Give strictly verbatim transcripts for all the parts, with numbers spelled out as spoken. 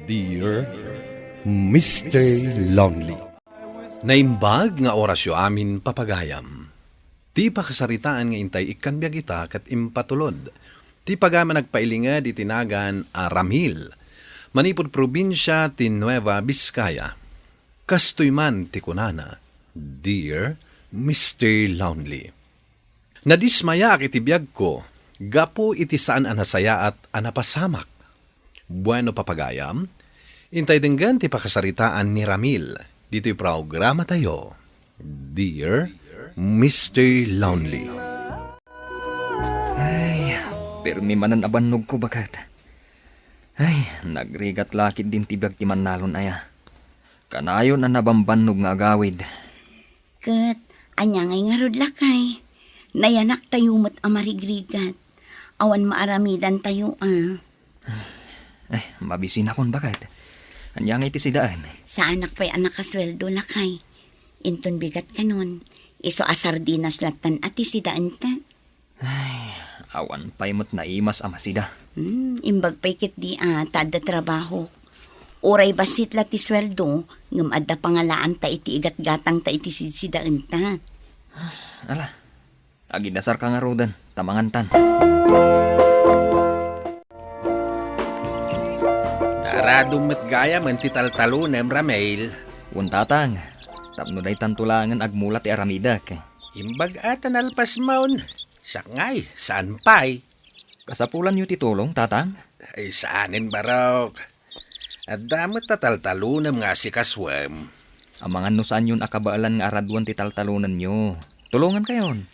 Dear Mister Lonely. Naimbag nga orasyo amin, papagayam. Ti pakasaritaan nga intay ikkan biag ita ket impatulod ti pagayam a nagpailinged iti nagan a Ramil, manipud probinsia ti Nueva Vizcaya. Kastoy man ti kunana, "Dear Mister Lonely." Nadismayaak iti biagko gapu iti saan a nasayaat a napasamak. Bueno, papagayam, intay denggen ti pakasaritaan ni Ramil ditoy programatayo, Dear Mister Lonely. Ay, pirmi manen a bannogko, baket. Ay, nagrigat la ketdin ti biag ti mannalon aya. Kanayon a nabambannog nga agawid. Ket, ania ngay ngarud, lakay? Nayanaktayo met a marigrigat. Awan maaramidantayo a. Eh, mabisinakon, baket. Ania ngay ti sidaen? Saanak pay a nakasueldo, lakay. Inton bigat kanon, isu a sardinas lattan a ti sidaenta. Ay, awan pay met naimas a masida. Hmm, imbag pay ketdi a ta adda trabaho. Uray bassit la ti sueldo, ngem adda pangalaanta iti igatgatangta iti sidsidaenta. Ala, agidasarka ngaruden, ta mangantan. Naaradom met gayam ti taltalonem, Ramil. Wen, tatang, tapno daytanto laengen agmula ti aramidek. Imbag a ta nalpasmon. Saknay, saan pay? Kasapulanyo ti tulong, tatang? Ay, saanen, barok. Adda met ta taltalonem nga asikasuem. Amangan no saanyon a kabaelan nga araduan ti taltalonenyo. Tulongankayon.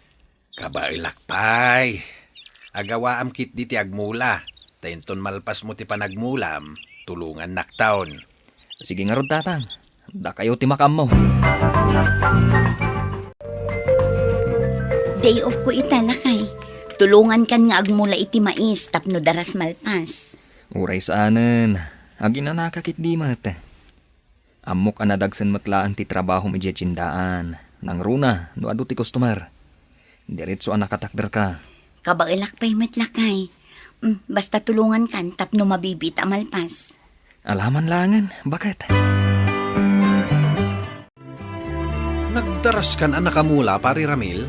Kabaelak pay. Agawaam ketdi ti agmula. Ta inton malpasmo ti panagmulam, tulongannakton. Sige ngarud, tatang. Dakayo ti makaammo. Day off ko ita, lakay. Tulongankan nga agmula iti mais tapno daras malpas. Uray saanen. Aginanaka ketdi met. Ammok a nadagsen met laeng ti trabahom idiay tiendaan. Nangruna no adu ti customer. Diretso a nakatakderka. Kabaelak pay met, lakay. Mm, basta tulongankan tapno mabibiit a malpas. Alaman laengen, baket. Nagdaraskan a nakamula, Pari Ramil?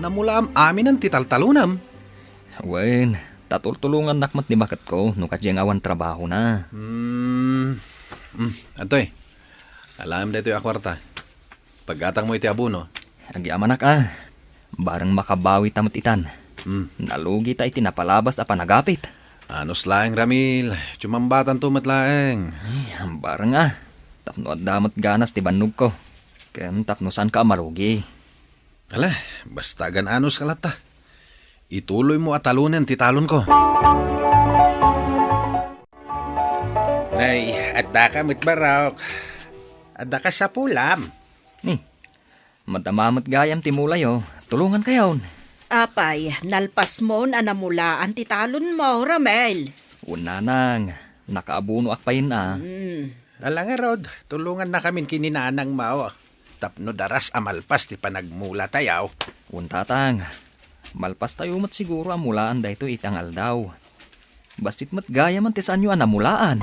Namulaam aminen ti taltalonam? Wen, ta tultulongannak met ni baketko no kadiay nga awan trabahona. Hmm. Hmm, adtoy. Alaem daytoy a kuarta. Paggatangmo iti abono. Agyamanak a. Bareng makabawita met itan. Hmm. Nalugita iti napalabas a panagapit. Anus laeng, Ramil. Tumambatanto met laeng. Ay, bareng a. Tapno adda met ganas ti bannogko. Ken tapno saanka a malugi. Ala, basta agan-anuska latta. Ituloymo a talonen ti talonko. Nay, addaka met, barok. Addaka sapulam. Hmm. Madama met gayam ti mulayo. Tulongankayon. Apay, nalpasmon a namulaan ti talonmo, Ramil? Wen, nanang, nakaabonoak payen a. Hmm. Ala ngarud, tulongannakamin ken ni nanangmo tapno daras a malpas ti panagmulatayo. Wen, tatang, malpastayo met siguro a mulaan daytoy iti nga aldaw. Bassit met gayamen ti saanyo a namulaan.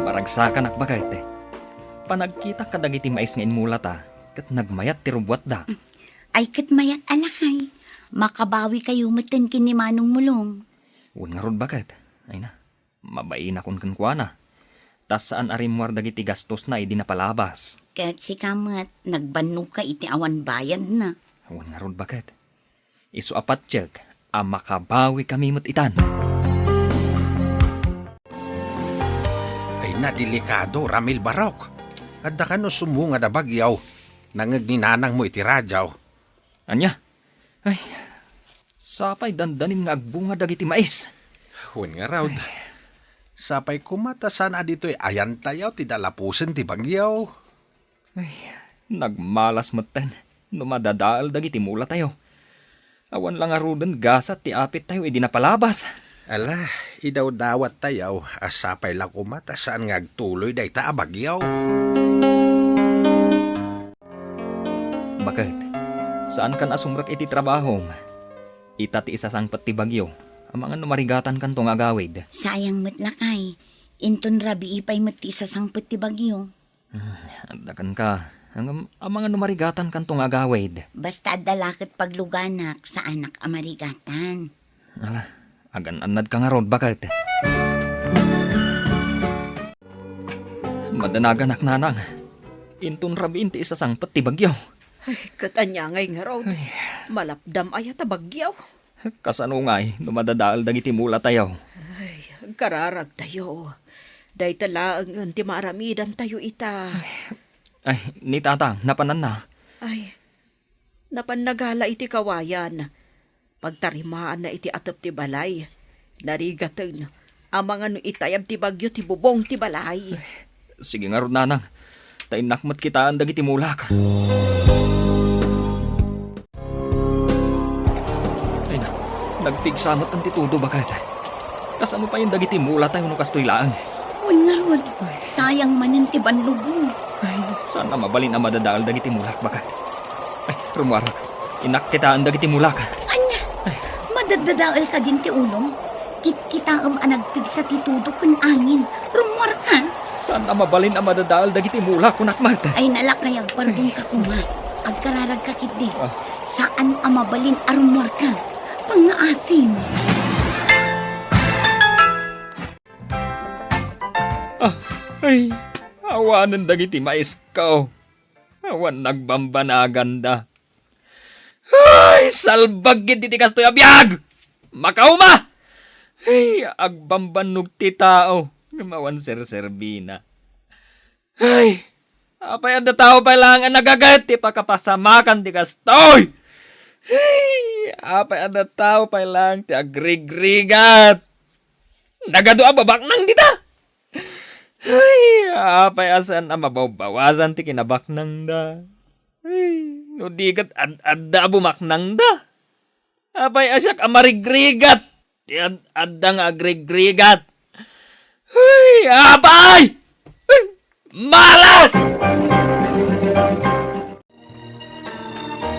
Maragsakanak, baket. Panagkitak kadagiti mais nga inmulata, ket nagmayat ti rubuatda. Ay, ket mayat a, lakay. Makabawikayo metten ken ni Manong Mulong. Wen ngarud, baket. Ay na, mabainakon kenkuana. Ta saan a rimmuar dagiti gastosna idi napalabas. Ket sika met, nagbannogka iti awan bayadna. Wen ngarud, baket. Isu a patiek a makabawikami met itan. Ay, nadelikado, Ramil, barok. Adda kano sumungad a bagyo. Nangngeg ni nanangmo iti radio. Ania? Ay, sapay dandanin nga agbunga dagiti mais. Wen ngarud. Ay. Sapay koma ta saan a ditoy ayantayo ti dalapusen ti bagyo. Ay, nagmalas metten no madadael dagiti mulatayo. Awan la ngaruden gasat ti apittayo idi napalabas. Ala, idawdawattayo a sapay la koma ta saan nga agtuloy dayta a bagyo. Baket, saankan a sumrek iti trabahom. Ita ti isasangpet ti bagyo. Amangan no marigatankanto nga agawid. Sayang met, lakay. Inton rabii pay met ti isasangpet ti bagyo. Hmm, adda kenka. Ngem amangan no marigatankanto nga agawid. Basta adda la ket pagluganak, saanak a marigatan. Ala, agan-annadka ngarud, baket. Madanaganak, nanang. Inton rabiin ti isasangpet ti bagyo. Ay, ket ania ngay ngarud? Ay. Malapdam aya ta bagyo? Kasano ngay no madadael dagiti mulatayo? Ay, agkararagtayo. Dayta laengen ti maaramidantayo ita. Ay, ni tatang, napananna. Ay, napanna gala iti kawayan. Pagtarimaanna iti atep ti balay. Narigaten. Amangan no itayab ti bagyo ti bubong ti balay. Sige ngarud, nanang. Ta innak met kitaen dagiti mulak. Ay, na-, nagpigsa met ti tudo, baket. Kasano payen dagiti mulatayo no kastoy laeng? Wen ngarud, sayang manen ti bannogmo. Ay, saan a mabalin a madadael dagiti mulak, baket. Ay, rummuarak. Innak kitaen dagiti mulak. Ania? Ay. Madadadael kadin ti ulom? Kitkitaem a nagpigsa ti tudo ken angin. Rummuarka? Saan a mabalin a madadael dagiti mulak, kunak met. Ay, nalakay, agpardonka koma. Agkararagka ketdi. Ah. Saan a mabalin a rummuarka. Pangngaasim. Ah, ay, awanen dagiti maisko. Awan nagbambanaganda. Ay, salbag ket iti kastoy a biag! Makauma! Ay, agbambannog ti tao, ngem awan serserbina. Ay, apay adda tao pay laeng a nagaget ti pakapasamakan ti kastoy? Ay, apay adda tao pay laeng ti agrigrigat? Nagadu a babaknang dita? Ay, apay a saan a mabawbawasan ti kinabaknangda? Ay, no di ket ad-adda a bumaknangda? Apay a siak a marigrigat? Ti ad-adda nga agrigrigat. Ay, apay! Ay, malas!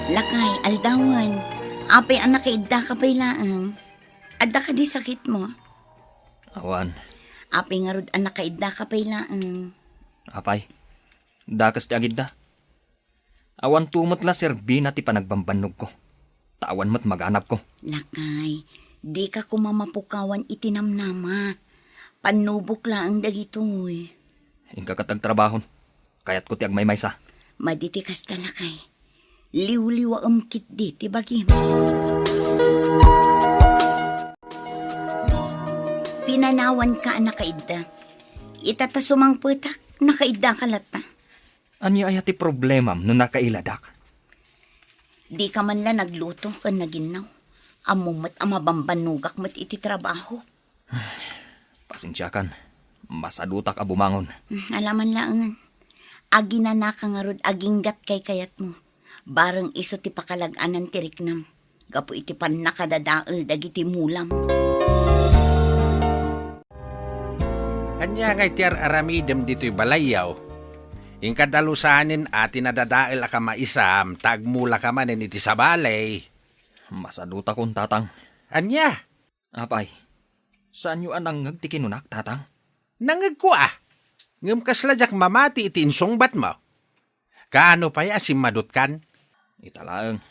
Lakay, aldawan, apay a nakaiddaka pay laeng? Adda kadi sakitmo? Awan. Apay ngarud a nakaiddaka pay laeng? Apay, dakes ti agidda. Awan to met la serbina ti panagbambannogko. Ta awan met maganabko. Lakay, dika koma mapukawan iti namnama. Pannubok laeng dagitoy. Inka ket agtrabahon. Kayatko ti agmaymaysa. Madi ti kasta, lakay. Liwliwaem ketdi ti bagim. Pinanawanka a nakaidda. Ita ta sumangpetak, nakaiddaka latta. Ania aya ti problemam no nakailadak? Dika man la nagluto ken naginnaw. Ammom met a mabambannogak met iti trabaho. Pasensiakan. Masadutak a bumangon. Hmm, ala man laengen. Aginanaka ngarud aginggat kaykayatmo. Bareng isu ti pakalag-anan ti riknam gapu iti pannakadadael dagiti mulam. Ania ngay ti ar-aramidem ditoy balayyo? Inka dalusanen a ti nadadael a kamaisam ta agmulaka manen iti sabali. Masadutakon, Tatang. Ania? Apay, saanyo a nangngeg ti kinunak, Tatang? Nangngegko a. Ngem kasla diak mamati iti insungbatmo. Kaano pay a simmadutkan? Ita laeng.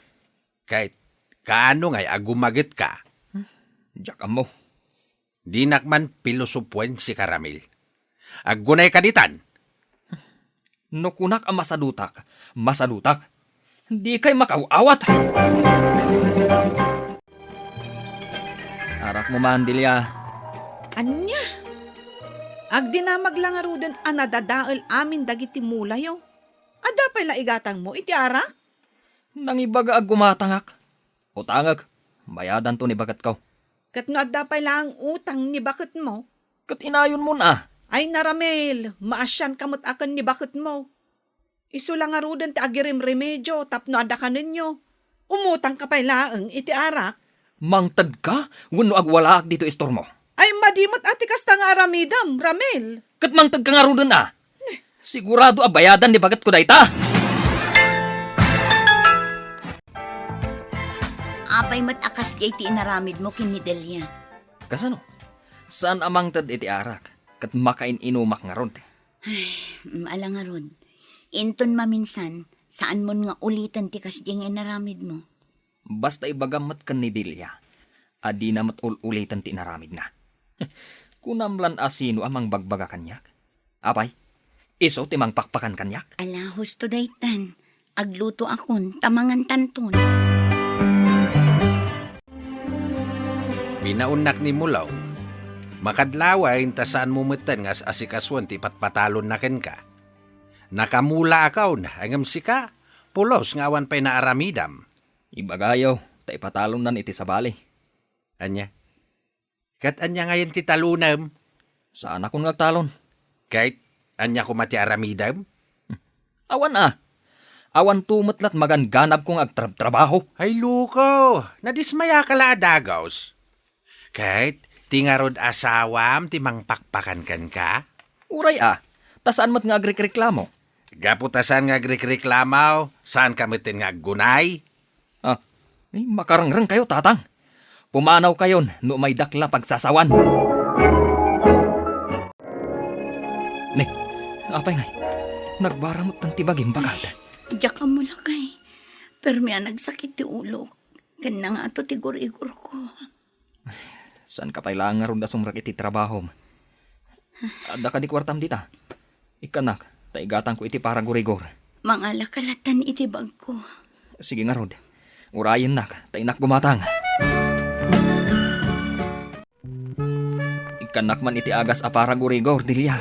Ket kaano ngay a gumagetka? Hmm, diak ammo. Dinak man pilosopoen sika, Ramil. Aggunay kaditan. No kunak a masadutak, masadutak. Dikay makaw-awat. Arakmo man, Delia. Ania? Agdinamag la ngaruden a nadadael amin dagiti mulayo. Adda pay la igatangmo iti arak? Nangibaga a gumatangak. Utangek, bayadanto ni baketko. Ket no adda pay laeng utang ni baketmo? Ket inayonmon a. Ay, Ramil, maasianka met a ken ni baketmo. Isu la ngaruden ti agirimremedio tapno adda kanenyo. Umutangka pay laeng iti arak. Mangtedka wenno agwalaak ditoy istormo? Ay, madi met a ti kasta nga aramidem, Ramil. Ket mangtedka ngaruden a. Sigurado a bayadan ni baketko dayta. Apay met a kasdiay ti inaramidmo ken ni Delia? Kasano? Saan a mangted iti arak, ket makain-inumak ngarud. Ay, mm, ala ngarud. Inton maminsan, saanmon nga uliten ti kasdiay nga inaramidmo. Basta ibagam met ken ni Delia a dina met ul-uliten ti inaramidna. Kunam lan a sino a mangbagbaga kaniak? Apay, isu ti mangpakpakan kaniak? Ala, husto daytan. Aglutoakon, ta mangantanton. Binaonnak ni Mulong. Makadlawen ta saanmo metten nga as-asikasuen ti patpatalonna kenka. Nakamulaakon, ngem sika, pulos nga awan pay naaramidam. Ibagayo, ta ipatalonnan iti sabali. Ania? Ket ania ngayen ti talonem? Saanakon nga agtalon. Ket ania koma ti aramidem? Awan a. Awanto met lat maganganabko nga agtrabtrabaho. Ay, loko! Nadismayaka la a dagus. Ket ti ngarud asawam ti mangpakpakan kenka? Uray a, ta saan met nga agrikreklamo. Gapu ta saan nga agrikreklamo, saanka metten nga aggunay? Ah, ay, makarengrengkayo, Tatang. Pumanawkayon no umay dakla pagsasawan. Ne, apay ngay? Nagbaramut ti bagim, bagad. Diak ammo lakay. Permi a nagsakit ti ulok. Ken nangato ti gurigurko. Saanka pay laeng ngarud a sumrek iti trabahom? Adda kadi kuartam dita? Ikkanak, ta igatangko iti paragurigor. Mangalaka latan iti bagko. Sige ngarud. Urayennak, ta innak gumatang. Ikkanak man iti agas a paragurigor, Delia.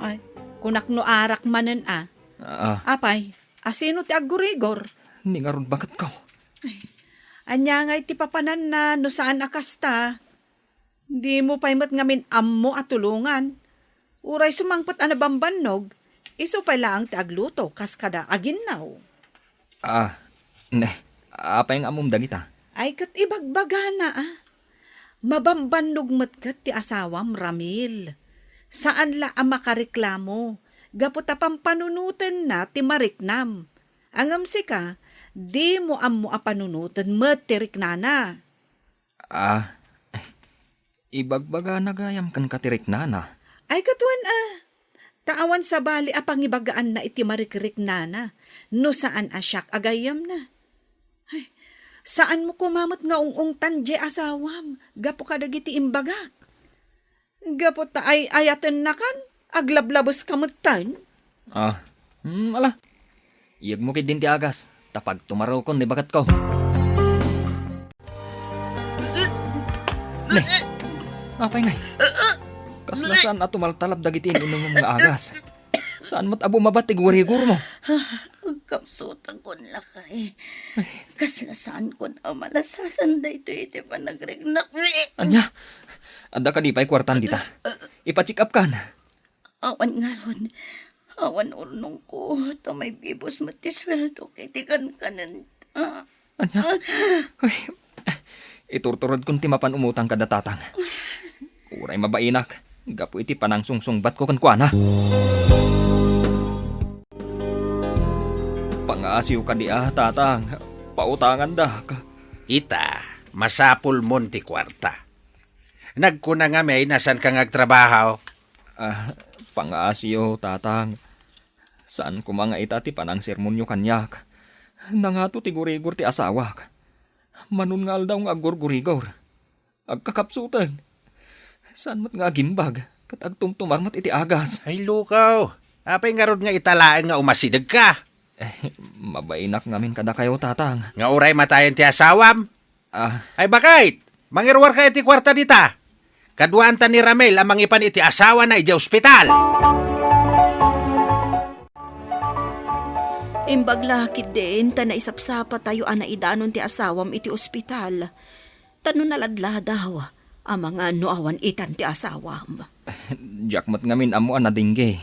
Ay, kunak no arak manen a. Ah. Apay, asino ti aggurigor? Ni ngarud baketko. Ay, ania ngay ti papananna no saan a kasta? Dimo pay met ngamin ammo a tulongan. Uray sumangpet a nabambannog, isu pay laeng ti agluto kas kada aginnaw. Ah, ne, apay nga ammom dagita? Ay, ket ibagbagana, a. Mabambannog met ket ti asawam, Ramil. Saan la a makareklamo, gapu ta pampanunotenna ti mariknam. Ngem sika, dimo ammo a panunoten met ti riknana. Ah, ibagbagana gayam kenka ti riknana. Ay, ket wen a, ta awan sabali a pangibagaanna iti marikriknana, no saan a siak a gayyemna. Ay, saanmo koma met nga ung-ungtan diay asawam, gapu kadagiti imbagak. Gapu ta ay-ayatennakan, aglablabeska metten. Ah, hmm, ala. Iyegmo ketdin ti agas, ta pagtumarukon ni baketko. Ne, apay ngay? Kasla saan a tumaltalab dagiti inumom nga agas. Saan met a bumabat ti gurigormo? Agkapsutakon lakay. Kasla saankon a malasatan daytoy iti panagriknak. Ania? Adda kadi pay kuartan dita? Ipa-check up kan. Awan ngarud. Awan urnongko, ta maibibus met ti sueldok iti kankanenta. Ania? Ay, iturturedkon ti mapan umutang kada tatang. Uray mabainak, gapu iti panangsungsungbatko kenkuana. Pangaasiw kadi a, tatang. Pautangandak. Ita, masapulmon ti kuarta. Nagkuna ngamin a saanka nga agtrabaho. Ah, pangaasiyo, tatang. Saan koma nga ita ti panangsermonyo kaniak. Nangato ti gurigor ti asawak. Manon nga aldaw nga aggurgurigor. Agkakapsuten. Saan met nga agimbag, ket agtumtumar met iti agas. Ay, lukaw. Apay ngarud nga ita laeng nga umasidegka? Eh, mabainak ngamin kadakayo, tatang. Nga uray matayen ti asawam? Ah. Ay, bakit? Mangiruarka iti kuarta dita. Kaduaanta ni Ramel a mangipan iti asawana idiay ospital. Imbag la ketdin ta naisapsapatayo a naidanon ti asawam iti ospital. Ta no naladladaw, amangan no awan itan ti asawam. Diak met ngamin ammo a nadengge.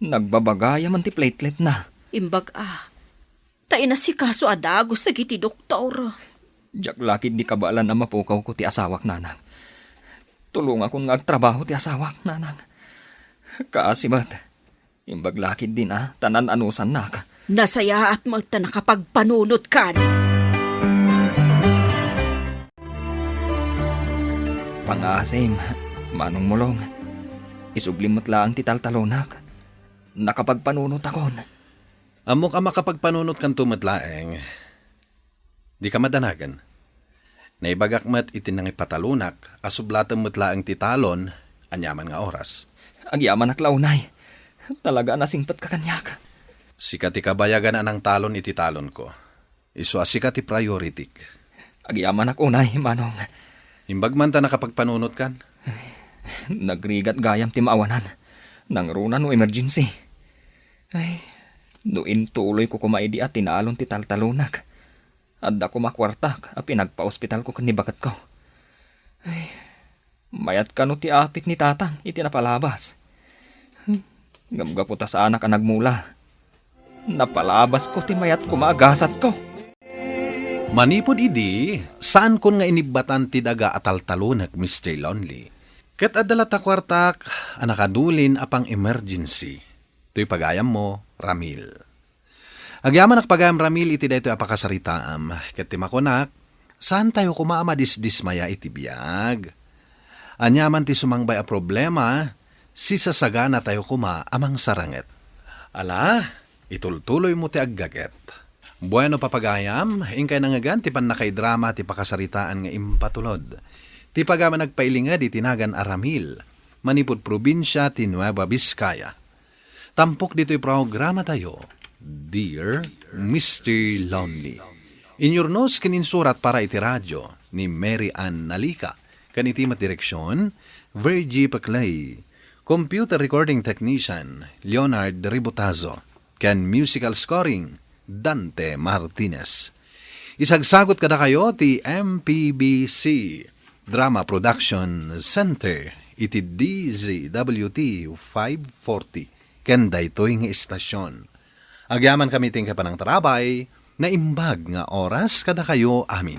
Nagbabagaya man ti plateletna. Imbag a, ta inasikaso a dagus dagiti doktor. Diak la ketdi kabaelan a mapukawko ti asawak, nanang. Tulongakon nga agtrabaho ti asawak, nanang. Kaasi met. Imbag la ketdin a, ta nan-anusannak. Nasayaat met ta nakapagpanunotkan. Pangaasim, Manong Mulong. Isublim met laeng ti taltalonak. Nakapagpanunotakon. Ammok a makapagpanunotkanto met laeng. Dika madanagan. Naibagak met iti nangipatalonak a sublatem met laeng ti talon aniaman nga oras. Agyamanak la unay. Talaga a nasingpetka kaniak. Sika ti kabayagan a nangtalon iti talonko. Isu a sika ti prioritik. Agyamanak unay, Manong. Imbag man ta nakapagpanunotkan. Nagrigat gayam ti maawanan. Nangruna no emergency. Ay, no intuloyko koma idi a tinalon ti taltalonak, adda koma kuartak a pinagpaospitalko ken ni baketko. Ay, mayat kano ti apit ni Tatang iti napalabas. Hmm, ngem gapu ta saanak a nagmula, napalabasko ti mayat koma a gasatko. Manipud idi, saankon nga inibbatan ti daga a taltalonak, Mister Lonely. Ket adda latta kuartak a nakadulin a pang-emergency. Toy pagayammo, Ramil. Agyamanak pagayam, Ramil, iti daytoy a pakasaritaam, ket ti makunak, saantayo koma a madisdismaya iti biag. Aniaman ti sumangbay a problema, sisasaganatayo koma a mangsaranget. Ala, itultuloymo ti aggaget. Bueno, papagayam, inkay nangngegan ti pannakaidrama ti pakasaritaan nga impatulod. Ti pagayam a nagpailinged iti nagan a Ramil, manipud probinsia ti Nueva Vizcaya. Tampok ditoy programatayo, Dear Mister Lonely. Inyurnos ken insurat para iti radio ni Mary Ann Nalica, ken iti met direksion, Virgie Paclay. Computer recording technician, Leonard Ributazo, ken musical scoring, Dante Martinez. Isagsagot kadakayo ti M P B C Drama Production Center iti D Z W T five forty ken daytoy nga istasion. Agyamankami ti panangtarabay, naimbag nga oras kadakayo amin.